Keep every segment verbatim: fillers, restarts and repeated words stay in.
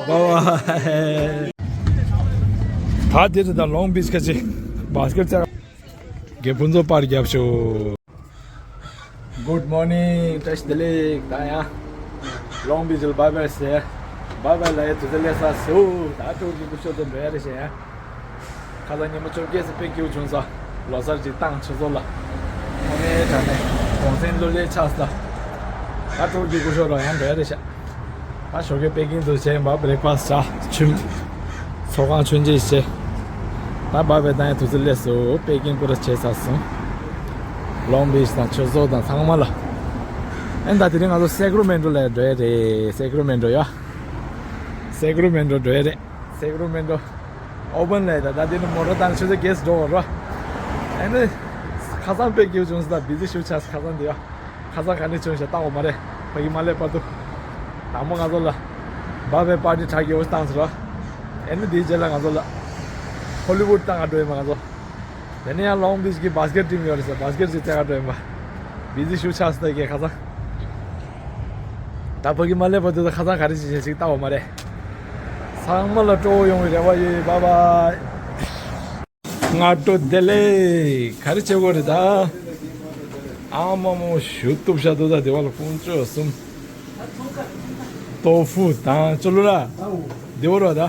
བྷའི་བྷའི། ད་འདིར་ད་ལོང་བིཆ་ཁ་ཆེ་བཱ་སི་ཀེཊ་བཙལ། རྒན་ཕུན་ཚོགས་པར་རྒྱབ་ཤོག Good morning. བཀྲ་ཤིས་བདེ་ལེགས། ད་ཡང་ལོང་བིཆ་ལ་བྷའི་བྷའི་ཟེར། བྷའི་བྷའི་ལབ་ཡ་དུས་ཚོད་སླེབས་ཚར་སོང་། ད་ཕྲུ་གུ་གི་སྐུ་ཞབས་ཚོ་འགྲོ་ཡ་རེད་ཤག་ཁ་སང་ཉིན་མོ་བཅོ་བརྒྱད་ཙམ་དཔེ་སྐྱིད་པོ་བྱུང་སོང་། ལོ་གསར་ཅིག་བཏང་ཆུ་ཚོད་ལ། ཨ་ནེ་དྲ་ནས་གུང་སེང་གློ་ལས་ཆགས་སོང་། ད་ཕྲུ་གུ་གི་སྐུ་ཞབས་རང་ཡང་འགྲོ་ཡ་རེད་ཤག་ད་ཞོགས་ཀས་པེ་ཀིང་དུ་བྱས་པ། བྷེ་རེག་ཕ་སི་ཊི་བྱས། ཆུ་ཚོད་གང་ཆུན་ཆེ་བྱས། ད་བྷའི་བྷའི་བཏང་ཡ་དུས་ཚོད་སླེབས་སོང་། པེ་ཀིང་པུ་ར་བྱས་ཚར་སོང་། ལོང་བིཆ་དང་ཆུ་ཚོད་དང་ཚང་མ་ལ། ཨེ་ད་དེ་རིང་ང་ཚོ་སེ་ཀུ་ར་མེན་ཊོ་ལ་འགྲོ་ཡ་རེད། སེ་ཀུ་ར་མེན་ཊོ་ཡ། སེ་ཀུ་ར་མེན་ཊོ་འགྲོ་ཡ་རེད། སེ་ཀུ་ར་མེན་ཊོ་ཨོ་བྷན་ལ་ཡ། ད་ད་དེ་ནི་མོ་ཊ་བཏང་ཆུ་ཚོད་བརྒྱད་ཙམ་འགྲོ་བ་རོ། ཨེ་ནི་ཁ་སང་དཔེ་སྐྱིད་པོ་བྱུང་སོང་། ད་བི་ཛི་ཞེ་པོ་ཆགས་སོང་ཁ་སང་དེ་ཡ། ཁ་སང་ག་འདྲ་བྱུང་ཤག་ལྟ་དགོས་མ་རེད། ཕ་གི་མ་སླེབས་བར་དུ། དང་པོ་ང་ཚོ་ལ་བྷའི་བྷའི་པར་ཊི་གྲ་རྒྱས་པོ་བཏང་སོང་ར། ཨེ་ནི་དེའི་རྗེས་ལ་ང་ཚོ་ལ་ཧོ་ལི་ཝུཌ་བཏང་ག་འགྲོ་ཡིན་པ་ང་ཚོ། དེ་ནས་ཡང་ལོང་བིཆ་གི་བཱ་སི་ཀེཊ་ཊིམ་ཡོད་རེད་ཟེར། བཱ་སི་ཀེཊ་ཅིག་རྩེ་ག་འགྲོ་ཡིན་པ། བི་ཛི་ཞེ་པོ་ཆགས་སོང་ད་གས་ཁ་སང་། ད་ཕ་གི་མ་སླེབས་བར་དུ་ད་ཁ་སང་ག་རེ་བྱེད་བྱེད་ཅིག་ལྟ་དགོས་མ་རེད། ཚང་མ་ལ་སྤྲོ་བོ་ཡོང་བའི་རེ་བ་ཡོད། བྷའི་བྷའི། སྔ་དྲོ་བདེ་ལེགས། ག་རེ་བྱེད་དགོས་རེད་ད། ཨ་མ་མོ་ཞུ་གཏུབ་ཤ་དུ་ད་དེ་བ་ལ་ཀུང་ཅོ་གསུམ། ཏོ་ཧྥུ་དང་ཅོ་ལུ་ར། དེ་བོ་ར་ད།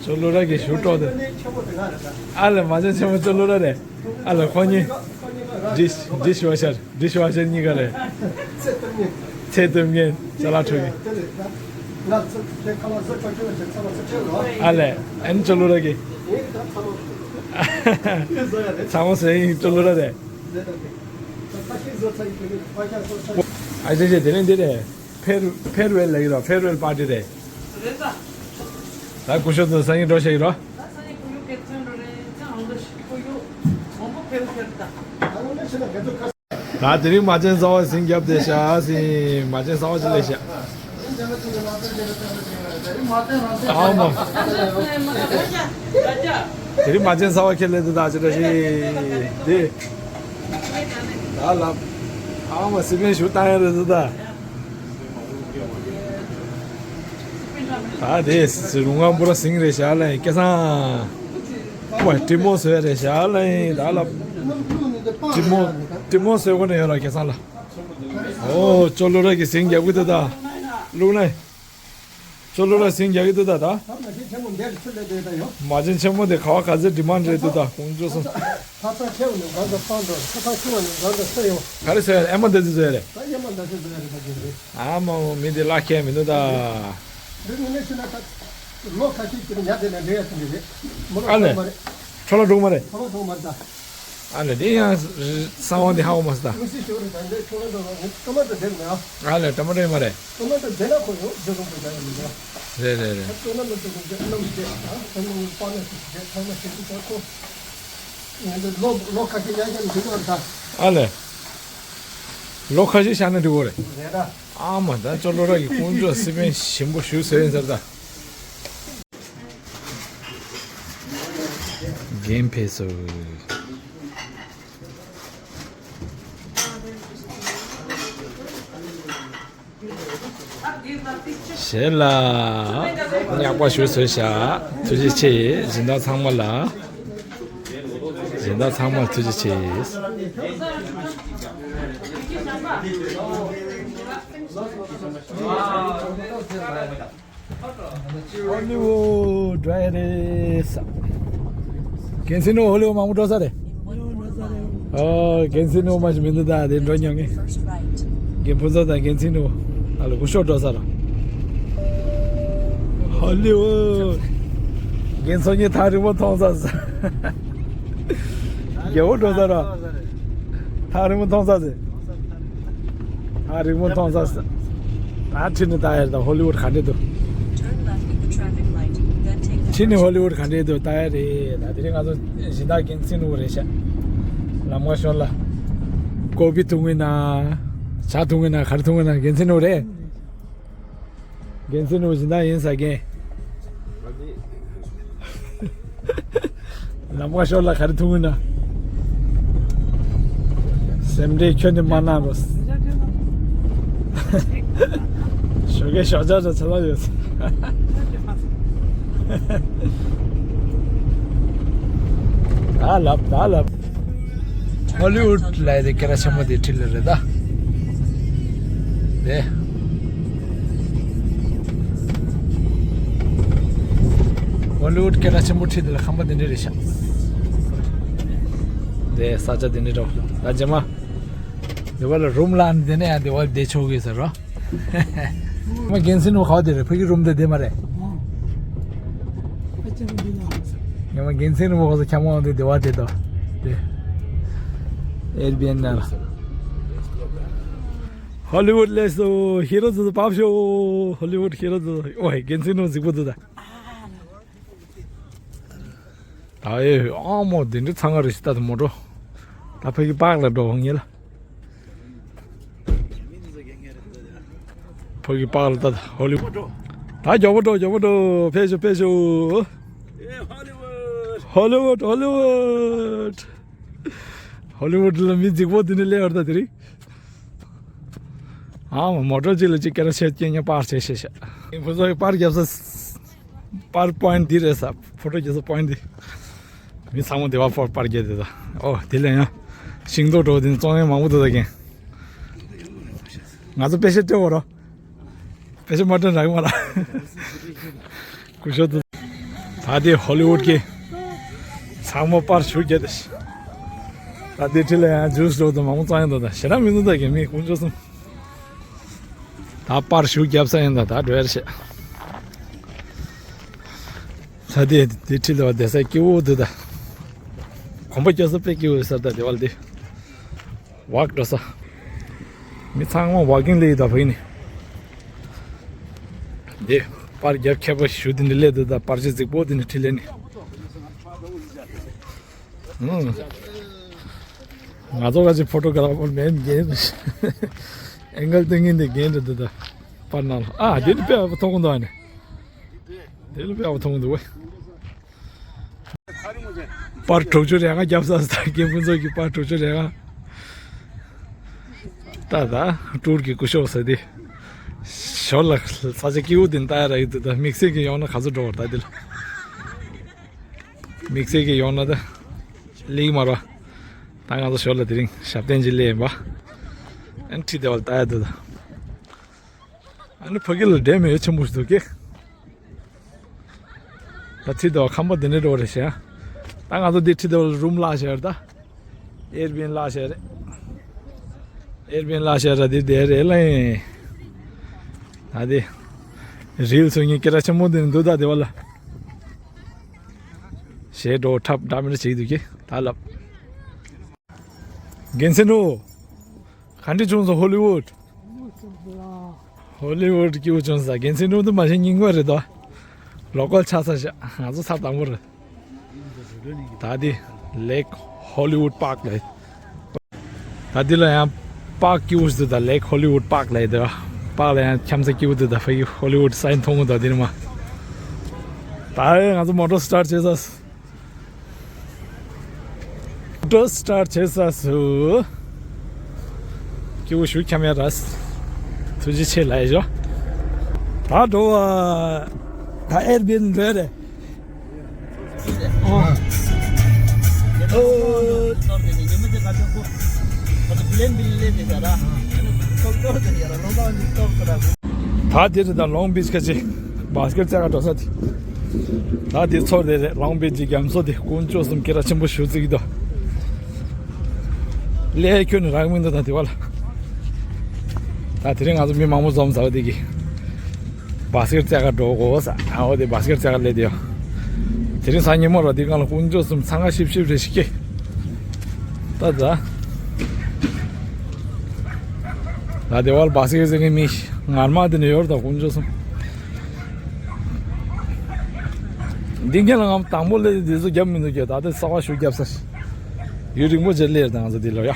ཅོ་ལུ་ར་གི་ཞུ་སྤྲོ་དེ། ཨ་ལེ་མ་ཅན་ཆེན་མོ་ཅོ་ལུ་ར་རེད། ཨ་ལེ་ཁོ་གཉིས། ཌིཤ་ཌིཤ་ཝ་ཤར། ཌིཤ་ཝ་ཤར་གཉིས་ཀ་རེད། ཚེ་སྟོབས་མཁན། ཅ་ལག་འཁྲུ་མཁན། ཨ་ལེ། ཨན་ཅོ་ལུ་ར་གི། ཚང་མ་ཟེར་ཡིན་ཅོ་ལུ་ར་རེད། ཨ་ཅེ་ཅེ་དེ་ནས་འདི་རེད། ཕེར་ཕེར་ཝེལ་ལ་ཡིན་རོ། ཕེར་ཝེལ་པར་ཊི་རེད། ད་སྐུ་ཞབས་ཚོ་སང་ཉིན་འགྲོ་ཤེས་ཡིན་རོ། ད་དེ་རིང་མ་བྱན་གསར་པ་ཟིང་རྒྱབ་བསྡད་ཤག་ཟིང་མ་བྱན་གསར་པ་ཅིག་སླེབས་ཤག་ཨ་མ། དེ་རིང་མ་བྱན་གསར་པ་ཁྱེར་སླེབས་འདུག་ད་ཅི་འདྲ་ཞིག་འདི། ད་ལབ། ཨ་མ་སི་པན་ཞུ་བཏང་ཡ་རེད་འདུག་ད། ད་དེ་རུང་ང་འབུ་ར་ཟིང་རེད་ཤག་ལ་སྐལ་བཟང་། བ་ཀྲི་མོ་བཟོས་རེད་ཤག་ལ་ཡིན་ད་ལ། ཀྲི་མོ་ཀྲི་མོ་བཟོས་གོ་ནས་ཡོད་ར་སྐལ་བཟང་ལ། ཨོ་ཅོ་ལོ་ར་གི་ཟིང་རྒྱབ་གི་འདུག་ད། ལུག་ན། ཅོ་ལོ་ར་ཟིང་རྒྱབ་གི་འདུག་ད་ད། མ་བྱན་ཆེན་མོ་འདི་ག་བ་ག་ཚོད་ཌི་མཱན་ཌི་རེད་འདུག་ད་ཀུང་ཅོ་སོང་། ཁ་སང་ཆེ་བ་ནི་འགྲོ་འདུག་གཏོང་འགྲོ། ཁ་སང་ཆུང་བ་ནི་འགྲོ་འདུག་སོ་ཡོང་། ག་རེ་ཟེར་ཨེ་མ་འདི་ཚོ་ཟེར་རེད། ད་ཨེ་མ་འདི་ཚོ་ཟེར་རེད་ད་རྒན་རེད། ཨ་མ་མོ་མི་འདི་ལ་ཁྱད་མི་འདུག་ད། འདི་ངོས་ནས་ཕྱིན་ན་ད། ལོ་ཁ་ཤས་ཀྱི་ཉ་དེ་ནས་འདྲེ་ཡ་ཐོན་གྱི་རེད། མོ་ལ་ཨ་ལེ། ཐོན་མ་རེད། འཕྲོ་ལ་འགྲོ་མ་རེད། ཐོན་མ་ཐོན་མ་རེད་ད། ཨ་ལེ་དེ་ཡང་གསང་བ་འདི་ཧ་གོ་མ་སོང་ད། ངོས་སུ་ཞོར་རེད་ད་འདི་ཐོན་མ་ཐོན་མ་རེད། ཐོན་མ་ཐོན་འདྲེ་མེད་ཨ། ཨ་ལེ་ཐོན་མ་ཐོན་མ་རེད། ཐོན་མ་ཐོན་འདྲེ་ན་ཁོ་ཡོང་འདྲེ་རུང་པོ་རྒྱག་ཡ་མི་འདུག་ཨ། རེད་རེད་རེད། ཐོན་མ་ཐོན་འདྲེ་རུང་འདྲེ་གནམ་འདྲེ་ཨ་ཐོན་མ་ཐོན་པ་ན་ཞིག་འདྲེ་ཐོན་མ་ཞིག་འདྲེ་ད་ཁོ། ལོ་ལོ་ཁ་ཤས་ཡར་བཞེངས་འགྲིག་གི་རེད་ད། ཨ་ལེ། ལོ་ཁ་ཤས་བཞག་ན་འགྲིག་གི་རེད། རེད་ད། ཨ་མ་ད་ཅོ་ལོ་ར་གི་ཀུང་ཅོ་སི་པན་ཞིམ་པོ་ཞུ་ཟེར་ཡིན་ཟེར་ད། རྒན་ཕེབས་སོང་། ཞལ་ལག་ཉག་པ་ཞུ་བཟོས་ཤག་ཐུགས་རྗེ་ཆེ། སྦྱིན་བདག་ཚང་མ་ལ། སྦྱིན་བདག་ཚང་མ་ལ་ཐུགས་རྗེ་ཆེ། ཧོ་ལི་ཝུཌ་འགྲོ་ཡ་རེད་ས། རྒན་ཚེ་ནུ་ཧོ་ལི་ཝུཌ་མང་པོ་འགྲོ་ས་རེད། ཨོ་རྒན་ཚེ་ནུ་མ་ཞིག་མི་འདུག་ད་དེ་འགྲོ་མྱོང་ངེ། རྒན་ཕུན་ཚོགས་དང་རྒན་ཚེ་ནུ་ཨ་ལ་སྐུ་ཞབས་འགྲོ་ས་ར། ཧོ་ལི་ཝུཌ། རྒན་ཚོགས་གཉིས་ཐག་རིང་པོ་མཐོང་ས་ས། རྒྱལ་པོ་འགྲོ་ས་ར། ཐག་རིང་པོ་མཐོང་ས་ས། ཨ་རིང་མོ་མཐོང་ས། ད་ཁྲིད་ནས་ལྟ་ཡ་རེད་ད་ཧོ་ལི་ཝུཌ་ག་འདྲས་འདུག Turn left at the traffic light, then take the ཁྲིད་ནས་ཧོ་ལི་ཝུཌ་ག་འདྲས་འདུག་ལྟ་ཡ་རེད་ད། དེ་རིང་ང་ཚོ་སྦྱིན་བདག་རྒན་ཚེ་ནུ་རེད་ཤག་ལམ་ཁ་ཤོར་ལ། ཀོ་ཕི་འཐུང་གི་ན། ཇ་འཐུང་གི་ན་ག་རེ་འཐུང་གི་ན་རྒན་ཚེ་ནུ་རེད། རྒན་ཚེ་ནུ་སྦྱིན་བདག་ཡིན་ས་རྒན། ལམ་ཁ་ཤོར་ལ་ག་རེ་འཐུང་གི་ན། སེམས་ཁྲལ་ཁྱོན་ནས་མ་གནང་རོགས། ཞོ། ཡོ་གའི་ཞོགས་ཇ་ར་ཚ་ལ་ཡོད། ད་ལབ་ད་ལབ། ཧོ་ལི་ཝུད་ལ་ཡི་དེ་སྐད་གྲགས་ཆེན་པོ་དེ་ཁྲིད་ལ་རེད་ད། དེ། ཧོ་ལི་ཝུད་སྐད་གྲགས་ཆེན་པོ་ཁྲིད་དེ་ལ་ཁང་པ་དེ་འདྲ་རེད་ཤག་དེ་ས་ཆ་དེ་འདྲ་འགྲོ། ད་རྗེས་མ། དེ་བ་ལ་རུམ་ལ་འདི་ནས་ཡང་དེ་བ་བསྡད་ཆོག་གི་ཟེར་རོ། ང་རྒན་སྲིང་རུ་ཁ་བ་དེ་རེད། ཕ་གི་རུམ་དེ་དེ་མ་རེད། ང་རྒན་སྲིང་རུ་ཁ་ས་ཁྱམ་བ་དེ་དེ་བ་དེ་དོ། དེ། ཨེར་བི་ཨེན་ན་ལ། ཧོ་ལི་ཝུད་ལས་སོ། ཧི་རོ་ཛུ་བབ་ཤོ། ཧོ་ལི་ཝུད་ཧི་རོ་ཛུ། ཨོ་ཧེ་རྒན་སྲིང་རུ་གཟིགས་པོ་དུ་ད། ད་ཨེ་ཨ་མོ་དེ་འདྲ་ཚང་ང་རེ་ཞིག་ད་དུ་མོ་འགྲོ། ད་ཕ་གི་པག་ལ་འགྲོ་འོང་ངེ་ལ། ཕ་གི་པག་ལ་ད་ཧོ་ལི་ཝུད། ད་མགྱོགས་པོ་འགྲོ་མགྱོགས་པོ་འགྲོ། ཕེབས་ཤོག་ཕེབས་ཤོག་ཧོ་ལི་ཝུད་ཧོ་ལི་ཝུད། ཧོ་ལི་ཝུད་ལ་མི་རྫིག་པོ་དེ་འདྲ་སླེབས་ཡོད་ད་དེ་རིང་། ཨ་མོ་མོ་ཊ་ཅིག་ལ་ཅིག་སྐད་ར་བཤད་ཀྱི་ཉེ་པར་བྱས་བྱས་བྱས། ཁོ་ཚོ་གི་པར་རྒྱབ་ས། པར་པོ་ཡིན་ཊི་འདི་རེད་ས། ཕོ་ཊོ་རྒྱབ་ས་པོ་ཡིན་ཊི་འདི། མི་ཚང་མ་དེ་བ་ཕོར་པར་རྒྱབ་དེ་ད། ཨོ་དེ་ལས་ཡང་། ཤིང་ཏོག་འགྲོ་དེ་ནི་བཙོང་ཡས་མང་པོ་འདུག་ད་ཀྱང་། ང་ཚོ་པེ་ཤ་སྤྲད་འོ་རོ། པེ་ཤ་མ་སྤྲད་རག་མ་ར། སྐུ་ཞབས་དུ། ད་དེ་ཧོ་ལི་ཝུད་ཀྱི། ཚང་མ་པར་ཞུ་རྒྱབ་དེ། ད་དེ་ཁྲི་ལ་ཡང་ཇུས་འགྲོ་དུ་མང་པོ་བཙོང་ཡས་འདུག་ད་ཞེ་དྲག་མི་འདུག་ད་ཀྱང་མི་དཀོན་མཆོག་གསུམ། ད་པར་ཞུ་རྒྱབ་ས་ཡིན་ད་ད་འགྲོ་ཡར་བཤད། ད་དེ་དེ་ཁྲི་ལ་བ་བསྡད་ས་སྐྱིད་པོ་འདུག་ད། གོམ་པ་རྒྱག་ས་དཔེ་སྐྱིད་པོ་ཡོད་ས་ད་དེ་བ་ལ་དེ། ཝག་འགྲོ་ས། མི་ཚང་མ་ཝག་ཀིང་ལས་ཡི་ད་བ་ཡིན་ནི། དེ་པར་རྒྱབ་མཁས་པ་ཞུ་དེ་འདྲ་སླེབས་འདུག་ད་པར་ཆས་རྫིག་པོ་དེ་འདྲ་ཁྲི་ལས་ནི། ང་ཚོ་ག་ཅིག་ཕོ་ཊོ་གྷ་ར་ཕར་མེད་རྒན། ཨེང་གལ་སྟོན་མཁན་དེ་རྒན་རེད་འདུག་ད། པར་ནང་ལ་ཨ་དེ་ནི་དཔེ་ཡག་པོ་མཐོང་གི་འདུག་ཨ་ནི། དེ་ནི་དཔེ་ཡག་པོ་མཐོང་གི་འདུག་བས། པར་དྲུག་ཅུ་རེ་ལྔ་བརྒྱབ་ས་ས་རྒན་ཕུན་ཚོགས་ཀྱི་པར་དྲུག་ཅུ་རེ་ལྔ། ད་ད་ཀྲུར་གྱི་སྐུ་ཞབས་ཟེར་དེ། ཞོར་ལ་ས་ཆ་སྐྱིད་པོ་དེ་ནི་ལྟ་ཡ་རག་གི་འདུག་ད་དམིགས་བསལ་གྱི་ཡོང་ན་ག་ཚོད་འགྲོ་བར་ད་དེ་ལ། དམིགས་བསལ་གྱི་ཡོང་ན་ད། ལིག་མ་རོ། ད་ང་ཚོ་ཞོར་ལ་དེ་རིང་ཞབས་བརྟན་ཅིག་སླེབས་ཡིན་པ། ཨན་ཁྲི་དེ་བ་ལ་ལྟ་ཡ་འདུག་ད། ཨ་ནི་ཕ་གི་ལ་འདྲེ་མེད་ཆེན་པོ་ཞིག་འདུག་གེ། ད་ཁྲི་དེ་བ་ཁང་པ་འདི་འདྲ་འགྲོ་རེད་ཤག་ད་ང་ཚོ་འདི་ཁྲི་དེ་བ་ལ་རུམ་གླ་བྱས་རེད་ད། ཨེར་བི་ཨེན་གླ་བྱས་རེད། ཨེར་བི་ཨེན་གླ་བྱས་ར་འདི་དེ་རེད་ལེ། ད་དེ། རིལ་སོ་ངའི་སྐད་གྲགས་ཆེན་པོ་འདི་འདུག་ད་དེ་བ་ལ། ཞེ་འགྲོ་འཁྲབ་འདྲ་མི་འདྲ་བྱེད་འདུག་གེ་ད་ལབ། རྒན་ཚེ་ནོ། ག་འདྲ་བྱུང་སོང་ཧོ་ལི་ཝུད། ཧོ་ལི་ཝུད་སྐྱིད་པོ་བྱུང་ས་རྒན་ཚེ་ནོ་འདི་མ་གཞི་རྙིང་པ་རེད་དོ། ལོ་ཀལ་ཆགས་ས་ཤག་ང་ཚོ་ཚབ་དང་པོ་རེད། ད་འདི་ལེག་ཧོ་ལི་ཝུད་པག་ལས། ད་འདི་ལ་ཡང་པག་སྐྱིད་པོ་ཞིག་འདུག་ད་ལེག་ཧོ་ལི་ཝུད་པག་ལས་འདི་པག་ལ་ཡང་འཁྱམ་ས་སྐྱིད་པོ་འདུག་ད་ཕ་གི་ཧོ་ལི་ཝུད་སའིན་མཐོང་གི་འདུག་འདི་ནི་མ། ད་ང་ཚོ་མོ་ཊ་སི་ཊར་ཊི་བྱེད་ས། ཌོ་སི་ཊར་ཊི་བྱེད་ས་སུ། སྐྱིད་པོ་ཞུ་འཁྱམ་ཡ་ར། ཐུགས་རྗེ་ཆེ་ལ་ཡ་ཞོ། ད་འགྲོ་བ། ད་ཨེར་བི་ཨེན་འགྲོ་ཡ་རེད། ཨོ། ཨོ། ད་དེ་རེད་ད་ལོང་བིཆ་ཁ་ཆེ། བཱ་སི་ཀེཊ་རྩེ་ཁ་འགྲོ་ས་དེ། ད་དེ་ཚོ་དེ་རེད་ལོང་བིཆ་གི་རྒྱ་མཚོ་དེ་དཀོན་མཆོག་གསུམ་སྐད་གྲགས་ཆེན་པོ་ཞུ་ཚིག་གི་དོ། ལས་ཁྱོད་ནི་རག་མི་འདུག་ད་དེ་བ་ལ། ད་དེ་རིང་ང་ཚོ་མི་མང་པོ་འཛོམས་ས་བ་དེ་གི། བཱ་སི་ཀེཊ་རྩེ་ཁ་འགྲོ་དགོས་ས་ཨ་འོ་དེ་བཱ་སི་ཀེཊ་རྩེ་ཁ་ལས་དེ་ཡོ། དེ་རིང་སང་ཉིན་མོ་ར་དེ་གང་ལ་དཀོན་མཆོག་གསུམ་འཚང་ཁ་ཤིབ་ཤིབ་རེ་ཞིག་སྐྱེ། ད་ད། ད་དེ་བ་ལ་བཱ་སི་ཀེཊ་རྩེ་ཁའི་མི་ངར་མ་དེ་ནི་ཡོར་ད་དཀོན་མཆོག་གསུམ། འདི་ག་ལ་ངམ་དང་པོ་ལས་དེ་ཚོ་རྒྱབ་མི་འདུག་གི་ད་དེ་གསར་པ་ཞུ་རྒྱབ་ས། ཡུན་རིང་པོ་རྗེས་སླེབས་དང་ང་ཚོ་འདི་ལོ་ཡ།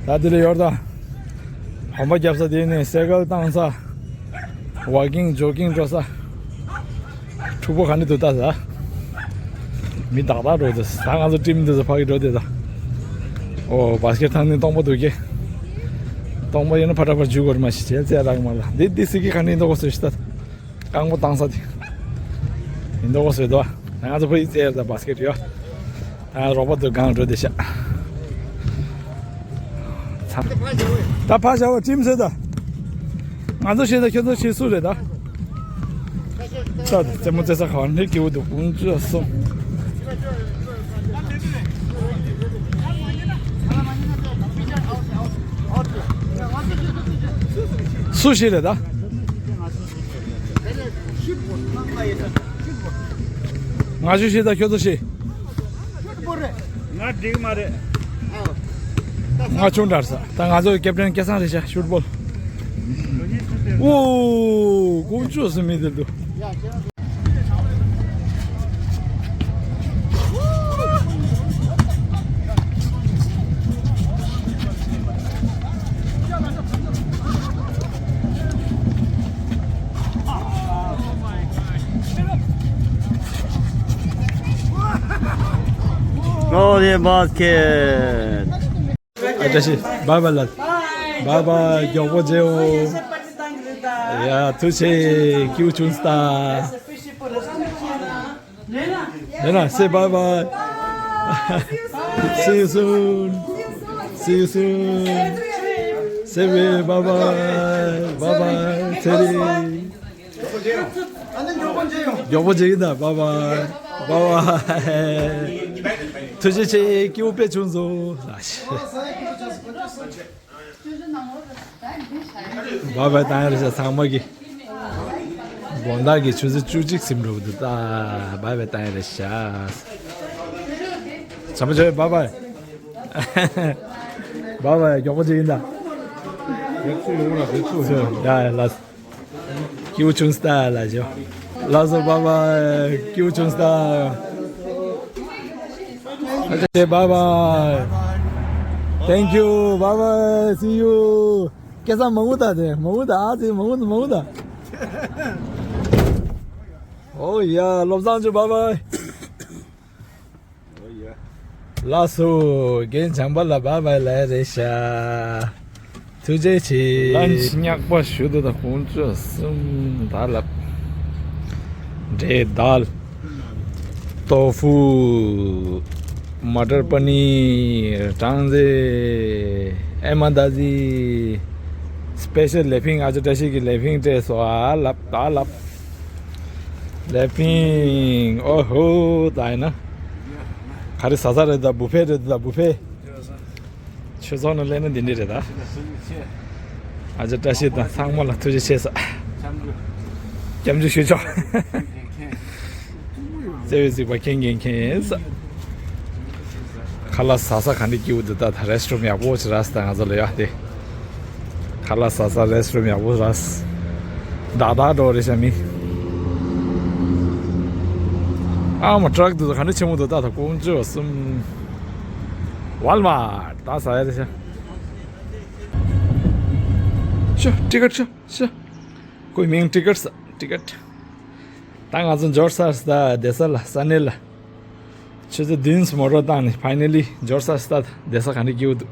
ད་འདི་ལ་ཡོར་ད། གོམ་པ་རྒྱབ་ས་དེ་ནས་སེ་ཀལ་བཏང་ས། ཝོག་ཀིང་ཇོག་ཀིང་འགྲོ་ས། འཁྲུག་པོ་ག་ནས་འདུག་ལྟ་ས། མི་དག་དག་འགྲོ་དེ་ས་ང་ཚོ་ཊིམ་འདི་ཚོ་ཕ་གི་འགྲོ་དེ་ད། ཨོ་བཱ་སི་ཀེཊ་ཐང་ནི་སྟོང་པ་འདུག་གི། སྟོང་པ་ཡིན་ན་ཕ་ཏྲ་པར་འཇུག་དགོས་མ་ཤི་བྱས་རྩེ་རག་མ་ལ། འདི་འདི་སི་ཀི་ཁ་ནི་འདོགས་སོ་ཤི་ད། རྐང་པ་བཏང་ས་དེ། ཡིན་འདོགས་སོ་དོ། ང་ཚོ་ཕ་ཡི་རྩེ་ད་བ་སི་ཀེ་ཊི་ཡོད། ད་རོགས་པ་དུ་གང་འགྲོ་དེ་ཤ། ད་ཕ་ཞའོ་ཁྲིམས་ཟེར་ད། ང་ཚོ་ཤེས་ད་ཁྱོད་ཚོ་ཤེས་སུ་རེད་ད། ད་རྩེད་མོ་རྩེ་ས་ག་བ་ནི་སྐྱིད་པོ་འདུག་ཀུན་སྤྱོད་སོང་། སུ་ཞིག་རེད་ད། ང་ཞུ་ཞིག་ད་ཁྱོད་ཚོ་ཞིག་ང་འགྲིག་མ་རེད། ང་ཆུང་དྲགས་ས། ད་ང་ཚོ་ཀེབ་ཊན་སྐལ་བཟང་རེད་ཤག་ཤུཊ་བོལ། ཨོ། ཀུན་སྤྱོད་སུ་མི་དེ་འདུག Glory basket. ཨ་བཀྲ་ཤིས། བཱའི་བཱའི་ལ། བཱའི་བཱའི། མགྱོགས་པོ་མཇལ་ཡོང་། ཡ་ཐུགས་རྗེ་ཆེ། སྐྱིད་པོ་བྱུང་སྟ། Lena, say bye bye. See you soon. See you soon. Say bye bye. Bye bye. Terry. མགྱོགས་པོ་མཇལ་གྱི་ད། བཱའི་བཱའི། བཱའི་བཱའི། ཐུགས་རྗེ་ཆེ། སྐྱིད་པོ་དཔེ་བྱུང་སོང་། བཱའི་བཱའི་བཏང་ཡ་རེད་ཤག་ཚང་མ་གི། དགོང་དག་གི་ཆུ་ཚོད་བཅུ་གཅིག་ཟིན་འགྲོ་གི་འདུག་ད་བཱའི་བཱའི་བཏང་ཡ་རེད་ཤག་བྱམས་པ་ཆོས། བཱའི་བཱའི། བཱའི་བཱའི། མགྱོགས་པོ་མཇལ་གྱི་ད། ཡ་ལགས། སྐྱིད་པོ་བྱུང་སྟ་ལ་ཞོ། ལགས་སོ། བཱའི་བཱའི། སྐྱིད་པོ་བྱུང་སྟ། ཨ་ཅེ། བཱའི་བཱའི། Thank you. Bye bye. See you. སྐལ་བཟང་མང་པོ་ད་དེ་མང་པོ་ད། ཨ་ཙི་མང་པོ་མང་པོ་ད། ཨོ་ཡ། བློ་བཟང་ཆོས། བཱའི་བཱའི། ལགས་སོ། རྒན་བྱམས་པ་ལ་བཱའི་བཱའི་ལབ་ཡ་རེད་ཤག་ཐུགས་རྗེ་ཆེ། ལན་ཆི་ཉག་པ་ཞུ་དུ་ད་ཁོང་ཚོ་གསུམ་ད་ལབ། འབྲས་དཱལ། ཏོ་ཧྥུ། མ་ཊར་པ་ནི་ར། ཀྲང་ཟེ། ཨེ་མ་ད་ཟི། སི་པེ་ཤལ་ལེ་ཕིང་། ཨ་ཅག་བཀྲ་ཤིས་ཀྱིས་ལེ་ཕིང་སྤྲད་སོང་། ཨ་ལབ་ད་ལབ། ལེ་ཕིང་། ཨོ་ཧོ། ད་ཡིན་ན། ག་རེ་ཟ་ས་རེད་ད། བུ་ཕེ་རེད་ད། བུ་ཕེ། ཆོས་ཚོགས་ནང་སླེབས་ན་འདི་འདྲ་རེད་ད། ཨ་ཅག་བཀྲ་ཤིས་དང་ཚང་མ་ལ་ཐུགས་རྗེ་ཆེ་ཟེར། སྐྱབས་འཇུག་ཞུ་ཆོག་བརྩེ་བའི་གཟིགས་པ་མཁྱེན་མཁྱེན་མཁྱེན་ཟེར། ཁ་ལག་ཟ་ས་ག་འདྲ་སྐྱིད་པོ་འདུག་ད། ད་རེ་སི་ཊོ་རུམ་ཡག་པོ་ཅིག་རག་སོང་ད་ང་ཚོ་ལ། ཡ་དེ། ཁ་ལག་ཟ་ས་རེ་སི་ཊོ་རུམ་ཡག་པོ་རག་སོང་། བདག་བདག་འགྲོ་རེད་ཤག་མི། ཨ་མ། ཊ་རག་འདུག་ད། ག་འདྲ་ཆེན་པོ་འདུག་ད། ད་ཀོང་ཇོ་གསུམ། ཝལ་མཱར་ཊ། ད་ཟ་ཡ་རེད་ཤག་ཤོ། ཊི་ཀེ་ཊི་ཤོ་ཤོ། ཁོའི་མིང་ཊི་ཀེ་ཊི་ཟེར། ཊི་ཀེ་ཊི། ད་ང་ཚོ་འབྱོར་ཚར་སོང་ད། བསྡད་ས་ལ། ས་གནས་ལ། ཆུ་ཚོད་བདུན་མོ་ཊ་བཏང་ནས་ཕའི་ནལ་ལི་འབྱོར་ཚར་སོང་ད། བསྡད་ས་ག་འདྲ་སྐྱིད་པོ་འདུག་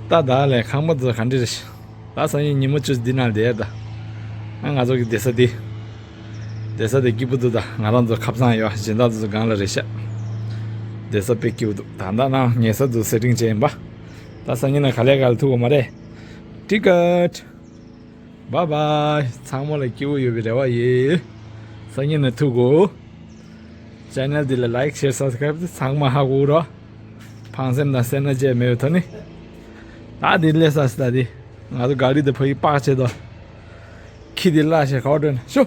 ད་ད་ལས་ཁང་པ་འདི་ག་འདྲ་རེད། ད་སང་ཉིན་ཉིན་མོ་ཆུ་ཚོད་འདི་ནང་བསྡད་ད། ཨ་ང་ཚོ་གི་བསྡད་ས་འདི། བསྡད་ས་དེ་སྐྱིད་པོ་འདུག་ད་ང་རང་ཚོ་ཁ་སང་ཡོད། གཞན་དག་ཚོ་སྒང་ལ་རེད་ཤག་བསྡད་ས་དཔེ་སྐྱིད་པོ་འདུག་ད་ད་ནང་ཉལ་ས་འདུག་སེ་ཊིང་བྱས་ཡིན་པ། ད་སང་ཉིན་ན་ག་ལེ་ག་ལེ་ཐུག་གོ་མ་རེད། ཊི་ཀེ་ཊི། བཱའི་བཱའི། ཚང་མ་ལ་སྐྱིད་པོ་ཡོད་པའི་རེ་བ་ཡོད། སང་ཉིན་ན་ཐུག་གོ། ཆེ་ནལ་འདི་ལ་ལའིཀ་ཤེར་སབ་སི་ཀ་རའིབ་དེ་ཚང་མ་ཧ་གོ་རོགས། ཕངས་སེམས་དང་སེར་སྣ་བཅས་མེད་པའི་ཐོག་ནས། ད་འདི་སླེབས་ས་སི་ད་འདི། ང་ཚོ་ག་རི་དེ་ཕ་གི་པག་བྱེད་དོ། ཁྱི་འདི་བརླག་ཤེས་ག་བ་འགྲོ་ན་ཤོ།